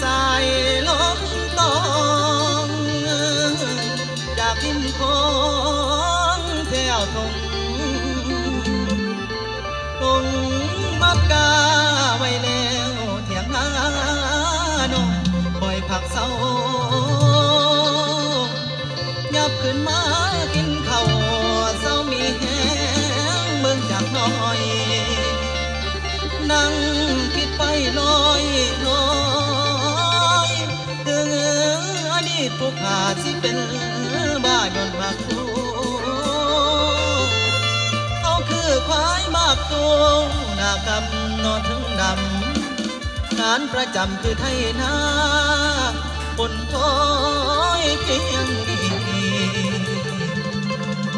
ສາຍລົມຕອງ ຈາກລິມຂອງແຖວທົ່ງ ລົງມາກາໄວ້ແລ້ວ ຖຽງນານ້ອງ ຄອຍພັກເຊົາ ຫຍັບຂຶ້ນມາກິນເຂົ້າ ເຊົາມີແຮງເບິ່ງຈັກໜ້ອຍ ນັ່ງຄິດໄປລອຍໆ ເຖິງອະດີດຜູ້ຂ້າຊິເປັນບ້າຍ້ອນມັກຜູ້ ເຮົາຄືຄວາຍໝາກຕູ ໜ້າກຳເນາະເຖິງດຳ ງານປະຈຳຄືໄຖນາ ຝົນໂປຍພຽງນີ້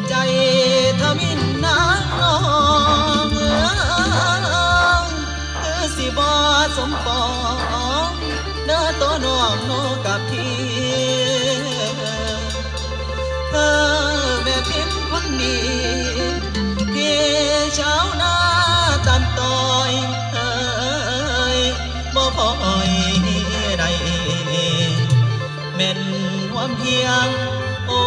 ໃຈທຳອິນນາງນ້ອງ ຄືຊິບໍ່ສົມປອງ ເດີໂຕນ້ອງເນາະກັບພີ່ ເອີ ແມ່ພິມຄົນດີ ພີ່ຊາວນາຕາມຕ້ອຍ ເອີຍ ບໍ່ພໍຍໄດ້ ແມ່ນຄວາມພຽງ ໂອ້